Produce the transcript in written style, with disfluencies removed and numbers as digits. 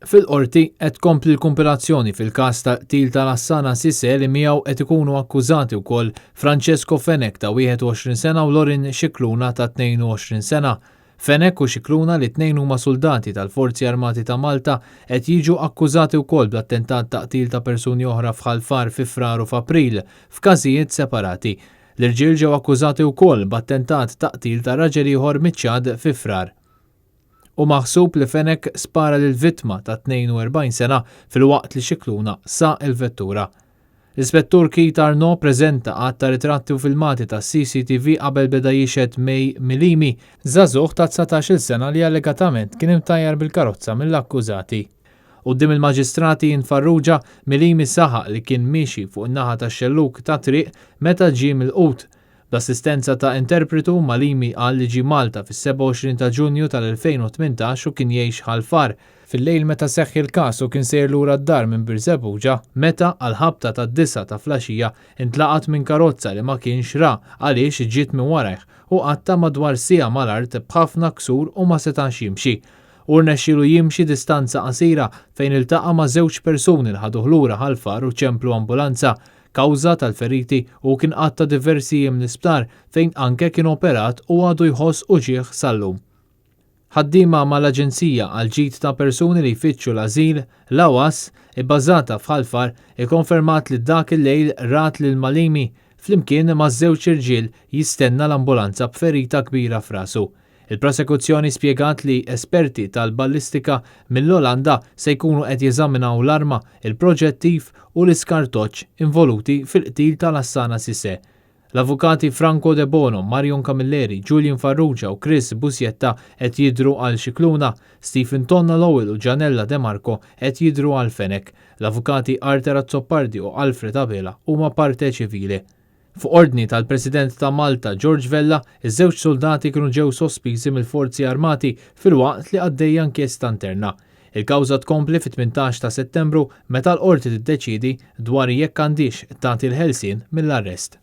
Fil-Qorti qed tkompli l-kumpilazzjoni fil-każ tal-qtil ta' Lassana Cisse li miegħu qed ikunu akkużati wkoll Francesco Fenech ta' 21 sena u Lorin Scicluna ta' 22 sena. Fenech u Scicluna li t-tnejn huma suldati tal-Forzi Armati ta' Malta qed jiġu akkużati wkoll bl-attentat ta' qtil ta' persuni oħra f'Ħal Far fi Frar u f'April, f'każijiet separati. L-irġiel ġew akkużati wkoll b'attentat ta' qtil ta' raġel ieħor miċ-Ċad fi Frar. Hu maħsub li Fenech spara lill-vittma ta' 42 sena filwaqt li Scicluna saq il-vettura. L-Ispettur Keith Arnaud preżenta għadd ta' ritratti u filmati tas-CCTV qabel beda jixhed May Milimi, żagħżugħ ta' 19-il sena li allegatament kien imtajjar bil-karozza mill-akkużati. Quddiem il-Maġistrat Ian Farrugia, Milimi saħaq li kien miexi fuq in-naħa tax-xellug tat-triq meta ġie milqut. Bl-assistenza ta' interpretu, Malimi qal li ġie Malta fis-27 ta' Ġunju tal-2018 u kien jgħix Ħal Far. Fil-lejl meta seħħ il-każ hu kien sejjer lura d-dar minn Birżebbuġa meta, għall-ħabta tad-disgħa ta' flaxija, intlaqat minn karozza li ma kienx ra għaliex ġiet minn warajh u qatta' madwar siegħa mal-art b'ħafna ksur u ma setax jimxi. Hu rnexxielu jimxi distanza qasira fejn iltaqa' ma' żewġ persuni li ħaduh lura Ħal Far u ċemplu ambulanza. Kawża tal-feriti hu kien qatta' diversi jiem l-isptar fejn anke kien operat u għadu jħoss uġigħ sal-lum. Ħaddiema mal-Aġenzija għall-Ġid ta' Persuni li Jfittxu l-Ażil, l-AWAS, ibbażata f'Ħal Far, ikkonfermat li dak il-lejl rat lil Malimi flimkien ma' żewġ irġiel jistenna l-ambulanza b'ferita kbira f'rasu. Il-Prosekuzzjoni spjegat li esperti tal-ballistika mill-Olanda se jkunu qed jeżaminaw l-arma, il-proġettiv u l-iskartoċċ involuti fil-qtil ta' Lassana Cisse. L-Avukati Franco Debono, Marion Camilleri, Julian Farrugia u Chris Busietta qed jidhru għal Scicluna, Stephen Tonna Lowell u Gianella De Marco qed jidhru għal Fenech. L-Avukati Arthur Azzopardi u Alfred Abela huma parte civile. Fuq ordni tal-President ta' Malta George Vella, iż-żewġ suldati kienu ġew sospiżi mill-Forzi Armati filwaqt li għaddejja inkjesta interna. Il-kawża tkompli fit-18 ta' Settembru meta l-Qorti tiddeċiedi dwar jekk għandhiex tagħti l-ħelsien mill-arrest.